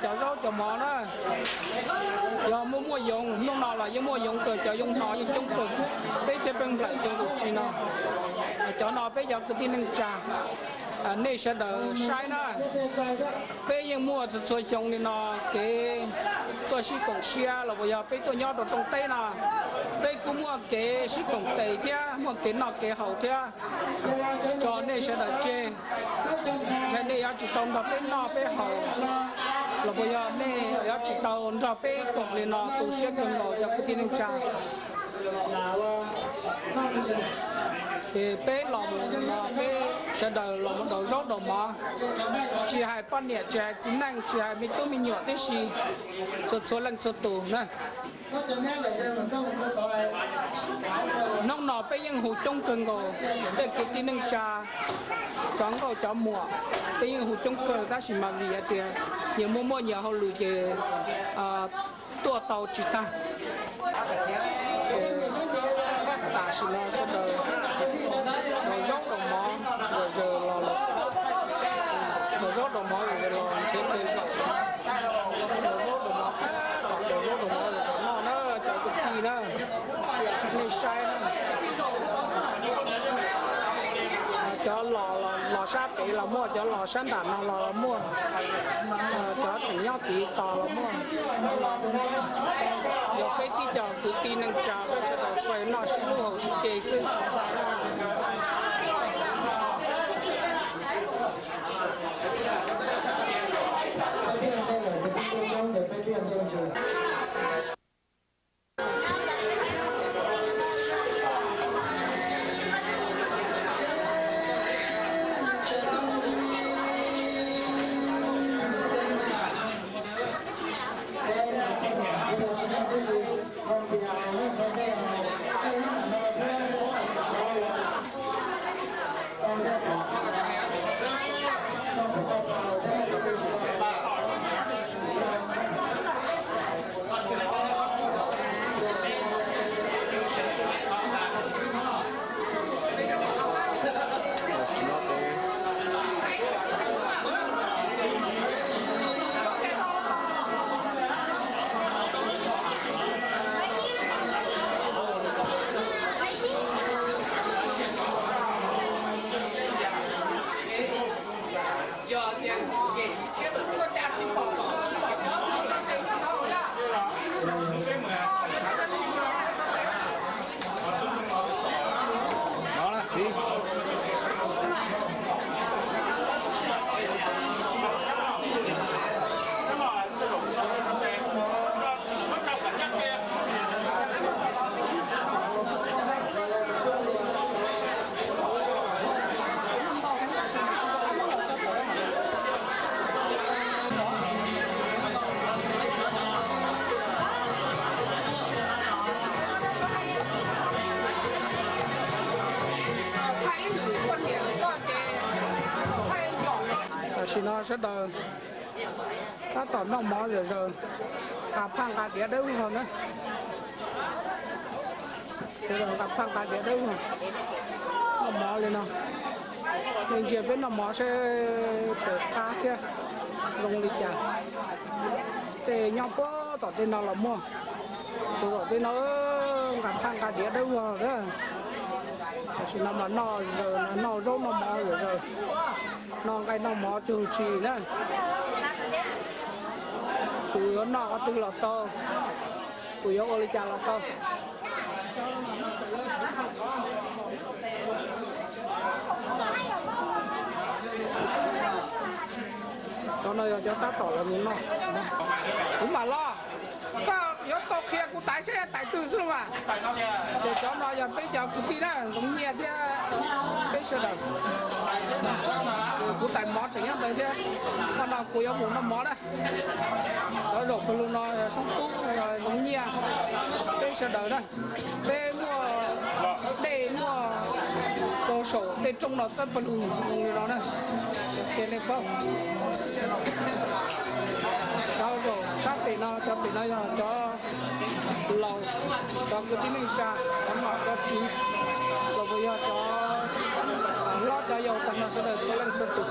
Cov zaub cov mov na, yog muaj muaj yoov, hnub no los yeej muaj yoov kawg, cov yoov hno yeej coob kawg. Peb thiaj pheej nplawm cov nkaus tsis no. Cov no peb cov kwv tij neej tsa, nej sawv daws saib na, peb yeej muaj txhua txhua xyoo li no kev tuaj sib koom siab los puas yog peb tuaj nyob rau rooj teb no, peb kuj muaj kev sib koom tes thiab muaj kev noj kev haus thiab tso nej sawv daws tseg. Nej yuav tsis tau nrog peb noj peb haus los puas yog nej yuav tsis tau nrog peb koom li no tu siab kawg nkaus cov kwv tij neej tsa. Ces peb los mus no peb sawv daws los mus daus zaub daus mov, tsis hais poj niam tsis hais txiv neej tsis hais me tub me nyuam tib si, txhua txhua leej txhua tus na. Hnub no peb yeej hu coob kawg nkaus, tej kwv tij neej tsa, cov nkauj cov muam, peb yeej hu coob kawg tab sis mas vim hais tias nyias muaj muaj nyias hauj lwm ces tuaj tau tsis tag. Tam sim no sawv daws daus zaub daus mov zom zaws los lawm, daus zaub daus mov zom zaws los nrhiav chaw zaum, daus zaub daus mov, daus zaub daus mov zom zaws noj na cov kwv tij na, nej saib na. Cov los los sab pem los muaj, cov los sab nram no los los muaj, cov tseem nyob tid tos los muaj. Yog peb tib co kwv tij neej tsa peb sawv daws pais noj sib hlub haus sib ce xwb. Tam sim no sawv daws tab tom noj mov zom zaws, nqa phaj nqa diav dawb vog na. Sawv daws nqa phaj nqa diav dawb vog noj mov li no. Nej ntsia peb noj mov seb pem qab thiab zoo li cas. Tej nyob puag tom tej no los muaj, puag tom tej no nqa phaj nqa diav dawb vog na. Tam sim no mas noj zaws, noj zaub noj mov zom zaws, noj nqaij noj mov cuag tsi na. Tus yuav noj qhov twg los tau, tus yuav ua li cas los tau. Cov no yog cov tab tom los mus noj. Kuv mam los, koj yuav tau qhia kuv tais seb tais twg xwb los mas. Ces cov no yog peb cov kwv tij na, Ntxoov Nyiaj thiab peb sawv daws. Kuv tais mov tseem nyob ntawd thiab, qhov no kuv yuav mus noj mov na. Cov zaum pawg lug no Soob Tub, Ntxoov Nyiaj, peb sawv daws na. Peb muaj dej muaj rau saum tej roob no txawb pawg lug zoo li no na. Qhia nej paub. Cov zaum sab pem no, cov pem no yog cov laus, cov kwv tij neej tsa, cov nom cov tswv, los puas yog cov hlob cov yau tag no sawv daws txhua leej txhua tus.